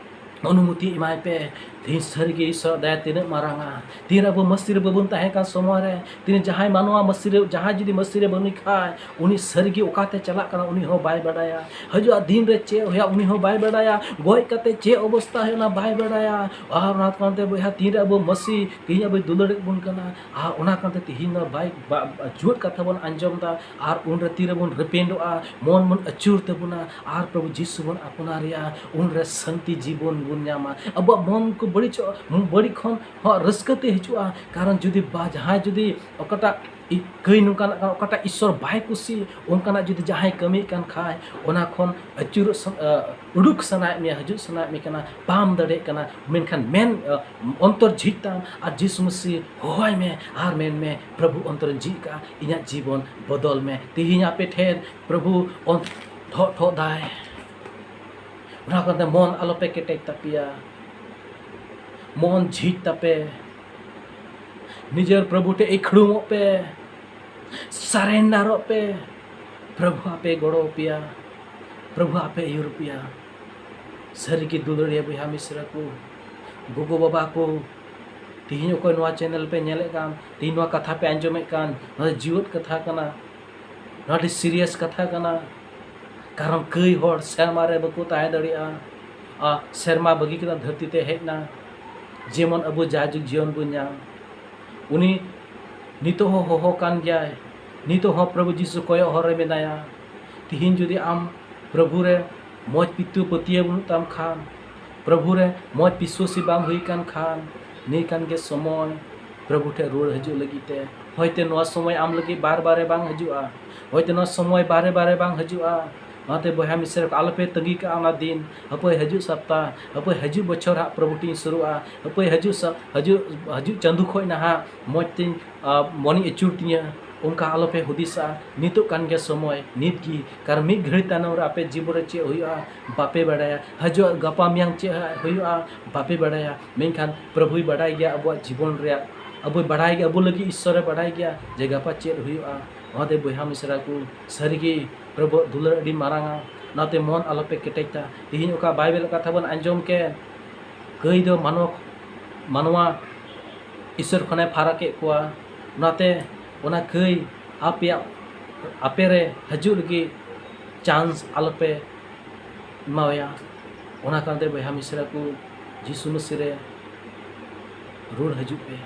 ᱚᱱᱩᱢᱚᱛᱤ ᱮᱢᱟᱭ ᱯᱮ᱾ ᱛᱮᱦᱮᱧ ᱥᱟᱹᱨᱤᱜᱮ ᱤᱥᱚᱨ ᱫᱟᱭᱟ ᱛᱤᱱᱟᱹᱜ ᱢᱟᱨᱟᱝᱟ᱾ ᱛᱤᱱ ᱟᱵᱚ ᱢᱟᱹᱥᱤ ᱨᱮ ᱵᱟᱵᱚᱱ ᱛᱟᱦᱮᱸ ᱠᱟᱱ ᱥᱚᱢᱚᱭ ᱨᱮ, ᱛᱤᱱ ᱡᱟᱦᱟᱸᱭ ᱢᱟᱱᱣᱟ ᱢᱟᱹᱥᱤ ᱨᱮ, ᱡᱟᱦᱟᱸᱭ ᱡᱩᱫᱤ ᱢᱟᱹᱥᱤ ᱨᱮ ᱵᱟᱹᱱᱩᱭ ᱠᱷᱟᱡ, ᱩᱱᱤ ᱥᱟᱹᱨᱤᱜᱮ ᱚᱠᱟᱛᱮ ᱪᱟᱞᱟᱜ ᱠᱟᱱᱟ ᱩᱱᱤ ᱦᱚᱸ ᱵᱟᱭ ᱵᱟᱰᱟᱭᱟ᱾ ᱦᱤᱡᱩᱜᱼᱟ ᱫᱤᱱ ᱨᱮ ᱪᱮᱫ ᱦᱩᱭᱩᱜᱼᱟ ᱩᱱᱤ ᱦᱚᱸ ᱵᱟᱭ ᱵᱟᱰᱟᱭᱟ᱾ ᱜᱚᱡ ᱠᱟᱛᱮ ᱪᱮᱫ ᱚᱵᱚᱥᱛᱟ ᱦᱩᱭᱩᱜᱼᱟ ᱚᱱᱟ ᱵᱟᱭ ᱵᱟᱰᱟᱭᱟ᱾ ᱟᱨ ᱚᱱᱟ ᱠᱟᱨᱚᱱᱛᱮ ᱵᱚᱭᱦᱟ, ᱛᱤᱱ ᱨᱮ ᱟᱵᱚ ᱢᱟᱹᱥᱤ ᱛᱮᱦᱮᱧ ᱟᱵᱚᱭ ᱫᱩᱞᱟᱹᱲᱮᱫ ᱵᱚᱱ ᱠᱟᱱᱟ, ᱟᱨ ᱚᱱᱟ ᱠᱟᱨᱚᱱᱛᱮ ᱛᱮᱦᱮᱧ ᱫᱚ ᱵᱟᱭ, ᱵᱟ-, ᱡᱩᱣᱟᱹᱫ ᱠᱟᱛᱷᱟ ᱵᱚᱱ ᱟᱸᱡᱚᱢ ᱮᱫᱟ, ᱟᱨ ᱩᱱᱨᱮ ᱛᱤ ᱨᱮᱵᱚᱱ ᱨᱮᱯᱮᱱᱰᱚᱜᱼᱟ, ᱢᱚᱱ ᱵᱚᱱ ᱟᱹᱪᱩᱨ ᱛᱟᱵᱚᱱᱟ, ᱟᱨ ᱯᱨᱚᱵᱷᱩ ᱡᱤᱥᱩ ᱵᱚᱱ ᱟᱯᱱᱟᱨᱮᱭᱟ, ᱩᱱᱨᱮ ᱥᱟᱱᱛᱤ ᱡᱤᱵᱚᱱ ᱵᱚᱱ ᱧᱟᱢᱟ᱾ ᱟᱵᱚᱣᱟᱜ ᱢᱚᱱ ᱠᱚ ᱵᱟᱹᱲᱤᱡᱚᱜ, ᱵᱟᱹᱲᱤᱡ ᱠᱷᱚᱱ ᱦᱚᱸ ᱨᱟᱹᱥᱠᱟᱹ ᱛᱮ ᱦᱤᱡᱩᱜᱼᱟ᱾ ᱠᱟᱨᱚᱱ ᱡᱩᱫᱤ ᱵᱟ-, ᱡᱟᱦᱟᱸᱭ ᱡᱩᱫᱤ ᱚᱠᱟᱴᱟᱜ ᱤ-, ᱠᱟᱹᱭ ᱱᱚᱝᱠᱟᱱᱟᱜ ᱠᱟᱱᱟ, ᱚᱠᱟᱴᱟᱜ ᱤᱥᱥᱚᱨ ᱵᱟᱭ ᱠᱩᱥᱤ, ᱚᱱᱠᱟᱱᱟᱜ ᱡᱩᱫᱤ ᱡᱟᱦᱟᱸᱭ ᱠᱟᱹᱢᱤᱭᱮᱫ ᱠᱟᱱ ᱠᱷᱟᱡ, ᱚᱱᱟ ᱠᱷᱚᱱ ᱟᱹᱪᱩᱨᱚᱜ ᱥᱟᱱ-, ᱟ, ᱩᱰᱩᱠ ᱥᱟᱱᱟᱭᱮᱫ ᱢᱮᱭᱟ, ᱦᱤᱡᱩᱜ ᱥᱟᱱᱟᱭᱮᱫ ᱢᱮ ᱠᱟᱱᱟ, ᱵᱟᱢ ᱫᱟᱲᱮᱭᱟᱜ ᱠᱟᱱᱟ, ᱢᱮᱱᱠᱷᱟᱱ ᱢᱮᱱ, ᱟ, ᱚᱱᱛᱚᱨ ᱡᱷᱤᱡ ᱛᱟᱢ ᱟᱨ ᱡᱤᱥᱩ ᱢᱟᱹᱥᱤ ᱦᱚᱦᱚᱭ ᱢᱮ ᱟᱨ ᱢᱮᱱ ᱢᱮ, "ᱯᱨᱚᱵᱷᱩ, ᱚᱱᱛᱚᱨᱤᱧ ᱡᱷᱤᱡ ᱠᱟᱜᱼᱟ, ᱤᱧᱟᱹᱜ ᱡᱤᱵᱚᱱ ᱵᱚᱫᱚᱞ ᱢᱮ᱾" ᱛᱮᱦᱮᱧ ᱟᱯᱮ ᱴᱷᱮᱱ ᱯᱨᱚᱵᱷᱩ ᱚᱱ-, ᱴᱷᱚᱜ ᱴᱷᱚᱜ ᱫᱟᱭ᱾ ᱚᱱᱟ ᱠᱟᱨᱚᱱᱛᱮ ᱢᱚᱱ ᱟᱞᱚᱯᱮ ᱠᱮᱴᱮᱡ ᱛᱟᱯᱮᱭᱟ, ᱢᱚᱱ ᱡᱷᱤᱡ ᱛᱟᱯᱮ, ᱱᱤᱡᱮᱨ ᱯᱨᱚᱵᱷᱩ ᱴᱷᱮᱱ ᱤᱠᱷᱲᱩᱢᱚᱜ ᱯᱮ, ᱥᱟᱨᱮᱱᱰᱟᱨᱚᱜ ᱯᱮ᱾ ᱯᱨᱚᱵᱷᱩ ᱟᱯᱮ ᱜᱚᱲᱚ ᱟᱯᱮᱭᱟ, ᱯᱨᱚᱵᱷᱩ ᱟᱯᱮ ᱟᱹᱭᱩᱨ ᱯᱮᱭᱟ᱾ ᱥᱟᱹᱨᱤᱜᱮ ᱫᱩᱞᱟᱹᱲᱤᱭᱟᱹ ᱵᱚᱭᱦᱟ ᱢᱤᱥᱨᱟ ᱠᱚ, ᱜᱚᱜᱚ ᱵᱟᱵᱟ ᱠᱚ, ᱛᱮᱦᱮᱧ ᱚᱠᱚᱭ ᱱᱚᱣᱟ ᱪᱮᱱᱮᱞ ᱯᱮ ᱧᱮᱞᱮᱫ ᱠᱟᱱ, ᱛᱮᱦᱮᱧ ᱱᱚᱣᱟ ᱠᱟᱛᱷᱟ ᱯᱮ ᱟᱸᱡᱚᱢᱮᱫ ᱠᱟᱱ, ᱱᱚᱣᱟ ᱫᱚ ᱡᱤᱣᱮᱫ ᱠᱟᱛᱷᱟ ᱠᱟᱱᱟ᱾ ᱱᱚᱣᱟ ᱟᱹᱰᱤ ᱥᱤᱨᱤᱭᱟᱥ ᱠᱟᱛᱷᱟ ᱠᱟᱱᱟ᱾ ᱠᱟᱨᱚᱱ ᱠᱟᱹᱭ ᱦᱚᱲ ᱥᱮᱨᱢᱟ ᱨᱮ ᱵᱟᱠᱚ ᱛᱟᱦᱮᱸ ᱫᱟᱲᱮᱭᱟᱜᱼᱟ᱾ ᱟᱨ ᱥᱮᱨᱢᱟ ᱵᱟᱹᱜᱤ ᱠᱟᱛᱮ ᱫᱷᱟᱹᱨᱛᱤ ᱛᱮ ᱦᱮᱡ ᱮᱱᱟ, ᱡᱮᱢᱚᱱ ᱟᱵᱚ ᱡᱟᱭᱡᱩᱜᱽ ᱡᱤᱭᱚᱱ ᱵᱚᱱ ᱧᱟᱢ᱾ ᱩᱱᱤ ᱱᱤᱛᱚᱜ ᱦᱚᱸ ᱦᱚᱦᱚ ᱠᱟᱱ ᱜᱮᱭᱟᱭ, ᱱᱤᱛᱚᱜ ᱦᱚᱸ ᱯᱨᱚᱵᱷᱩ ᱡᱤᱥᱩ ᱠᱚᱭᱚᱜ ᱦᱚᱨ ᱨᱮ ᱢᱮᱱᱟᱭᱟ᱾ ᱛᱤᱦᱤᱧ ᱡᱩᱫᱤ ᱟᱢ ᱯᱨᱚᱵᱷᱩ ᱨᱮ ᱢᱚᱡᱽ ᱯᱤᱛᱩ ᱯᱟᱹᱛᱭᱟᱹᱣ ᱵᱟᱹᱱᱩᱜ ᱛᱟᱢ ᱠᱷᱟᱱ, ᱯᱨᱚᱵᱷᱩ ᱨᱮ ᱢᱚᱡᱽ ᱵᱤᱥᱣᱟᱹᱥᱤ ᱵᱟᱢ ᱦᱩᱭ ᱠᱟᱱ ᱠᱷᱟᱱ, ᱱᱤᱭᱟᱹ ᱠᱟᱱ ᱜᱮ ᱥᱚᱢᱚᱭ ᱯᱨᱚᱵᱷᱩ ᱴᱷᱮᱱ ᱨᱩᱣᱟᱹᱲ ᱦᱤᱡᱩᱜ ᱞᱟᱹᱜᱤᱫ ᱛᱮ᱾ ᱦᱚᱭᱛᱮ ᱱᱚᱣᱟ ᱥᱚᱢᱚᱭ ᱟᱢ ᱞᱟᱹᱜᱤᱫ ᱵᱟᱨ ᱵᱟᱨᱮ ᱵᱟᱝ ᱦᱤᱡᱩᱜᱼᱟ, ᱦᱚᱭᱛᱮ ᱱᱚᱣᱟ ᱥᱚᱢᱚᱭ ᱵᱟᱨᱮ ᱵᱟᱨᱮ ᱵᱟᱝ ᱦᱤᱡᱩᱜᱼᱟ, ᱚᱱᱟᱛᱮ ᱵᱚᱭᱦᱟ ᱢᱤᱥᱨᱟ ᱠᱚ, ᱟᱞᱚᱯᱮ ᱛᱟᱺᱜᱤ ᱠᱟᱜᱼᱟ ᱚᱱᱟ ᱫᱤᱱ, ᱦᱟᱹᱯᱟᱹᱭ ᱦᱤᱡᱩᱜ ᱥᱟᱯᱛᱟ, ᱦᱟᱹᱯᱟᱹᱭ ᱦᱤᱡᱩᱜ ᱵᱚᱪᱷᱚᱨ ᱦᱟᱸᱜ ᱯᱨᱚᱵᱷᱩ ᱴᱷᱮᱱ ᱤᱧ ᱥᱩᱨᱩᱜᱼᱟ, ᱦᱟᱹᱯᱟᱹᱭ ᱦᱤᱡᱩᱜ ᱥᱟ-, ᱦᱤᱡᱩᱜ, ᱦᱤᱡᱩᱜ ᱪᱟᱸᱫᱳ ᱠᱷᱚᱱ ᱱᱟᱦᱟᱜ ᱢᱚᱡᱽ ᱛᱤᱧ, ᱟ, ᱢᱚᱱᱮᱧ ᱟᱹᱪᱩᱨ ᱛᱤᱧᱟᱹ, ᱚᱱᱠᱟ ᱟᱞᱚᱯᱮ ᱦᱩᱫᱤᱥᱟ᱾ ᱱᱤᱛᱚᱜ ᱠᱟᱱ ᱜᱮᱭᱟ ᱥᱚᱢᱚᱭ, ᱱᱤᱛ ᱜᱮ, ᱠᱟᱨᱚᱱ ᱢᱤᱫ ᱜᱷᱟᱹᱲᱤ ᱛᱟᱭᱱᱚᱢ ᱨᱮ ᱟᱯᱮ ᱡᱤᱵᱚᱱ ᱨᱮ ᱪᱮᱫ ᱦᱩᱭᱩᱜᱼᱟ ᱵᱟᱯᱮ ᱵᱟᱲᱟᱭᱟ, ᱦᱤᱡᱩᱜ ᱜᱟᱯᱟ ᱢᱮᱭᱟᱝ ᱪᱮᱫ ᱦᱟᱸᱜ ᱦᱩᱭᱩᱜᱼᱟ ᱵᱟᱯᱮ ᱵᱟᱲᱟᱭᱟ, ᱢᱮᱱᱠᱷᱟᱱ ᱯᱨᱚᱵᱷᱩᱭ ᱵᱟᱰᱟᱭ ᱜᱮᱭᱟ ᱟᱵᱚᱣᱟᱜ ᱡᱤᱵᱚᱱ ᱨᱮᱭᱟᱜ, ᱟᱵᱚᱭ ᱵᱟᱰᱟᱭ ᱜᱮᱭᱟ, ᱟᱵᱚ ᱞᱟᱹᱜᱤᱫ ᱤᱥᱥᱚᱨᱮ ᱵᱟᱰᱟᱭ ᱜᱮᱭᱟ ᱡᱮ ᱜᱟᱯᱟ ᱪᱮᱫ ᱦᱩᱭᱩᱜᱼᱟ᱾ ᱚᱱᱟᱛᱮ ᱵᱚᱭᱦᱟ ᱢᱤᱥᱨᱟ ᱠᱚ, ᱥᱟᱹᱨᱤᱜᱮ ᱯᱨᱚᱵᱷᱩᱣᱟᱜ ᱫᱩᱞᱟᱹᱲ ᱟᱹᱰᱤ ᱢᱟᱨᱟᱝᱟ, ᱚᱱᱟᱛᱮ ᱢᱚᱱ ᱟᱞᱚᱯᱮ ᱠᱮᱴᱮᱡ ᱛᱟ᱾ ᱛᱮᱦᱮᱧ ᱚᱠᱟ ᱵᱟᱭᱵᱮᱞ ᱠᱟᱛᱷᱟ ᱵᱚᱱ ᱟᱸᱡᱚᱢ ᱠᱮᱫ, ᱜᱟᱹᱭ ᱫᱚ ᱢᱟᱱᱣᱟ, ᱢᱟᱱᱣᱟ ᱤᱥᱥᱚᱨ ᱠᱷᱚᱱᱮ ᱯᱷᱟᱨᱟᱠᱮᱫ ᱠᱚᱣᱟ, ᱚᱱᱟᱛᱮ ᱚᱱᱟ ᱜᱟᱹᱭ ᱟᱯᱮᱭᱟᱜ, ᱟᱯᱮ ᱨᱮ ᱦᱤᱡᱩᱜ ᱞᱟᱹᱜᱤᱫ ᱪᱟᱱᱥ ᱟᱞᱚᱯᱮ ᱮᱢᱟᱣᱟᱭᱟ᱾ ᱚᱱᱟ ᱠᱟᱨᱚᱱ ᱛᱮ ᱵᱚᱭᱦᱟ ᱢᱤᱥᱨᱟ ᱠᱚ, ᱡᱤᱥᱩ ᱢᱟᱹᱥᱤ ᱨᱮ ᱨᱩᱣᱟᱹᱲ ᱦᱤᱡᱩᱜ ᱯᱮ᱾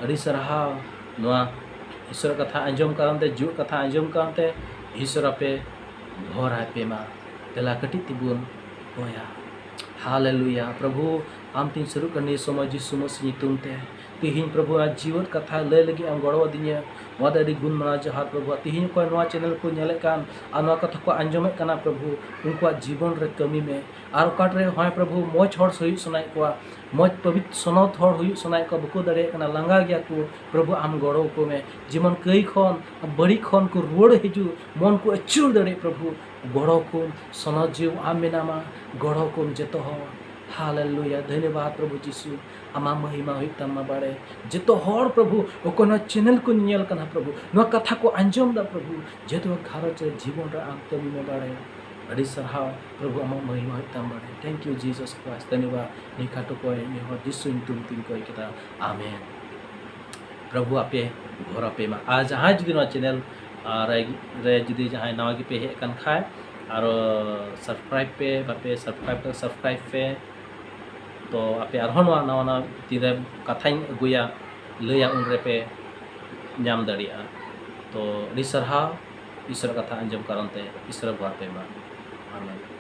ᱟᱹᱰᱤ ᱥᱟᱨᱦᱟᱣ ᱱᱚᱣᱟ ᱤᱥᱥᱚᱨ ᱠᱟᱛᱷᱟ ᱟᱸᱡᱚᱢ ᱠᱟᱨᱚᱱ ᱛᱮ, ᱡᱩᱣᱟᱹᱜ ᱠᱟᱛᱷᱟ ᱟᱸᱡᱚᱢ ᱠᱟᱨᱚᱱ ᱛᱮ᱾ ᱤᱥᱥᱚᱨ ᱟᱯᱮ ᱵᱷᱚᱨ ᱟᱭ ᱯᱮ ᱢᱟ᱾ ᱫᱮᱞᱟ ᱠᱟᱹᱴᱤᱡ ᱛᱮᱵᱚᱱ ᱦᱚᱦᱚᱭᱟ᱾ ᱦᱟᱞᱮᱞᱩᱭᱟ᱾ ᱯᱨᱚᱵᱷᱩ, ᱟᱢ ᱴᱷᱮᱱ ᱥᱩᱨᱩᱜ ᱠᱟᱱ ᱱᱤᱭᱟᱹ ᱥᱚᱢᱚᱭ ᱡᱤᱥᱩ ᱢᱟᱹᱥᱤ ᱧᱩᱛᱩᱢ ᱛᱮ᱾ ᱛᱤᱦᱤᱧ ᱯᱨᱚᱵᱷᱩ ᱟᱨ ᱡᱤᱣᱮᱫ ᱠᱟᱛᱷᱟ ᱞᱟᱹᱭ ᱞᱟᱹᱜᱤᱫ ᱮᱢ ᱜᱚᱲᱚ ᱟᱹᱫᱤᱧᱟ᱾ ᱱᱚᱣᱟ ᱫᱚ ᱟᱹᱰᱤ ᱜᱩᱱ ᱢᱟᱱᱟᱣ ᱡᱚᱦᱟᱨ ᱯᱨᱚᱵᱷᱩ᱾ ᱛᱤᱦᱤᱧ ᱚᱠᱚᱭ ᱱᱚᱣᱟ ᱪᱮᱱᱮᱞ ᱠᱚ ᱧᱮᱞᱮᱫ ᱠᱟᱱ ᱟᱨ ᱱᱚᱣᱟ ᱠᱟᱛᱷᱟ ᱠᱚ ᱟᱸᱡᱚᱢᱮᱫ ᱠᱟᱱᱟ ᱯᱨᱚᱵᱷᱩ, ᱩᱱᱠᱩᱣᱟᱜ ᱡᱤᱵᱚᱱ ᱨᱮ ᱠᱟᱹᱢᱤ ᱢᱮ᱾ ᱟᱨ ᱚᱠᱟᱴᱨᱮ ᱦᱚᱸᱭ ᱯᱨᱚᱵᱷᱩ ᱢᱚᱡᱽ ᱦᱚᱲ ᱦᱩᱭᱩᱜ ᱥᱟᱱᱟᱭᱮᱫ ᱠᱚᱣᱟ, ᱢᱚᱡᱽ ᱯᱚᱵᱤᱛ ᱥᱚᱱᱚᱛ ᱦᱚᱲ ᱦᱩᱭᱩᱜ ᱥᱟᱱᱟᱭᱮᱫ ᱠᱚᱣᱟ, ᱵᱟᱠᱚ ᱫᱟᱲᱮᱭᱟᱜ ᱠᱟᱱᱟ, ᱞᱟᱸᱜᱟ ᱜᱮᱭᱟ ᱠᱚ, ᱯᱨᱚᱵᱷᱩ ᱟᱢ ᱜᱚᱲᱚ ᱟᱠᱚ ᱢᱮ᱾ ᱡᱮᱢᱚᱱ ᱠᱟᱹᱭ ᱠᱷᱚᱱ, ᱵᱟᱹᱲᱤᱡ ᱠᱷᱚᱱ ᱠᱚ ᱨᱩᱣᱟᱹᱲ ᱦᱤᱡᱩᱜ, ᱢᱚᱱ ᱠᱚ ᱟᱹᱪᱩᱨ ᱫᱟᱲᱮᱭᱟᱜ ᱯᱨᱚᱵᱷᱩ, ᱜᱚᱲᱚ ᱠᱚᱢ᱾ ᱥᱚᱱᱚᱛ ᱡᱤᱣᱤ ᱟᱢ ᱢᱮᱱᱟᱢᱟ, ᱜᱚᱲᱚ ᱠᱚᱢ ᱡᱚᱛᱚ ᱦᱚᱲ᱾ ᱦᱟᱞᱮᱞᱩᱭᱟ, ᱫᱷᱚᱱᱭᱚᱵᱟᱫ ᱯᱨᱚᱵᱷᱩ ᱡᱤᱥᱩ, ᱟᱢᱟᱜ ᱢᱚᱦᱤᱢᱟ ᱦᱩᱭᱩᱜ ᱛᱟᱢᱟ ᱵᱟᱲᱮ᱾ ᱡᱚᱛᱚ ᱦᱚᱲ ᱯᱨᱚᱵᱷᱩ ᱚᱠᱚᱭ ᱱᱚᱣᱟ ᱪᱮᱱᱮᱞ ᱠᱚ ᱧᱮᱞ ᱠᱟᱱᱟ ᱯᱨᱚᱵᱷᱩ, ᱱᱚᱣᱟ ᱠᱟᱛᱷᱟ ᱠᱚ ᱟᱸᱡᱚᱢ ᱮᱫᱟ ᱯᱨᱚᱵᱷᱩ, ᱡᱚᱛᱚ ᱜᱷᱟᱨᱚᱸᱡᱽ ᱨᱮ ᱡᱤᱵᱚᱱ ᱨᱮ ᱟᱢ ᱠᱟᱹᱢᱤ ᱢᱮ ᱵᱟᱲᱮ᱾ ᱟᱹᱰᱤ ᱥᱟᱨᱦᱟᱣ ᱯᱨᱚᱵᱷᱩ, ᱟᱢᱟᱜ ᱢᱚᱦᱤᱢᱟ ᱦᱩᱭᱩᱜ ᱛᱟᱢ ᱵᱟᱲᱮ᱾ Thank you Jesus Christ, ᱫᱷᱚᱱᱭᱚᱵᱟᱫ᱾ ᱱᱤᱭᱟᱹ ᱠᱷᱟᱴᱚ ᱠᱚᱭ ᱱᱮᱦᱚᱨ ᱡᱤᱥᱩ ᱧᱩᱛᱩᱢ ᱛᱤᱧ ᱠᱚᱭ ᱠᱮᱫᱟ, ᱟᱢᱮᱱ᱾ ᱯᱨᱚᱵᱷᱩ ᱟᱯᱮ ᱵᱷᱚᱨ ᱟᱯᱮ ᱢᱟ᱾ ᱟᱨ ᱡᱟᱦᱟᱸᱭ ᱡᱩᱫᱤ ᱱᱚᱣᱟ ᱪᱮᱱᱮᱞ, ᱟᱨ, ᱨᱮ, ᱨᱮ ᱡᱩᱫᱤ ᱡᱟᱦᱟᱸᱭ ᱱᱟᱣᱟ ᱜᱮᱯᱮ ᱦᱮᱡ ᱟᱠᱟᱱ ᱠᱷᱟᱡ, ᱟᱨᱚ ᱥᱟᱵᱥᱠᱨᱟᱭᱤᱵ ᱯᱮ, ᱵᱟᱯᱮ ᱥᱟᱵᱥᱠᱨᱟᱭᱤᱵ ᱠᱟᱜ ᱥᱟᱵᱥᱠᱨᱟᱭᱤᱵ ᱯᱮ᱾ ᱛᱚ ᱟᱯᱮ ᱟᱨᱦᱚᱸ ᱱᱚᱣᱟ ᱱᱟᱣᱟ ᱱᱟᱣᱟ ᱛᱤᱱᱨᱮ ᱠᱟᱛᱷᱟᱧ ᱟᱹᱜᱩᱭᱟ, ᱞᱟᱹᱭᱟ, ᱩᱱ ᱨᱮᱯᱮ ᱧᱟᱢ ᱫᱟᱲᱮᱭᱟᱜᱼᱟ᱾ ᱛᱚ ᱟᱹᱰᱤ ᱥᱟᱨᱦᱟᱣ, ᱤᱥᱚᱨ ᱠᱟᱛᱷᱟ ᱟᱸᱡᱚᱢ ᱠᱟᱨᱚᱱ ᱛᱮ᱾ ᱤᱥᱚᱨ ᱵᱷᱚᱨ ᱯᱮ ᱢᱟ᱾ ᱟᱢᱮᱱ᱾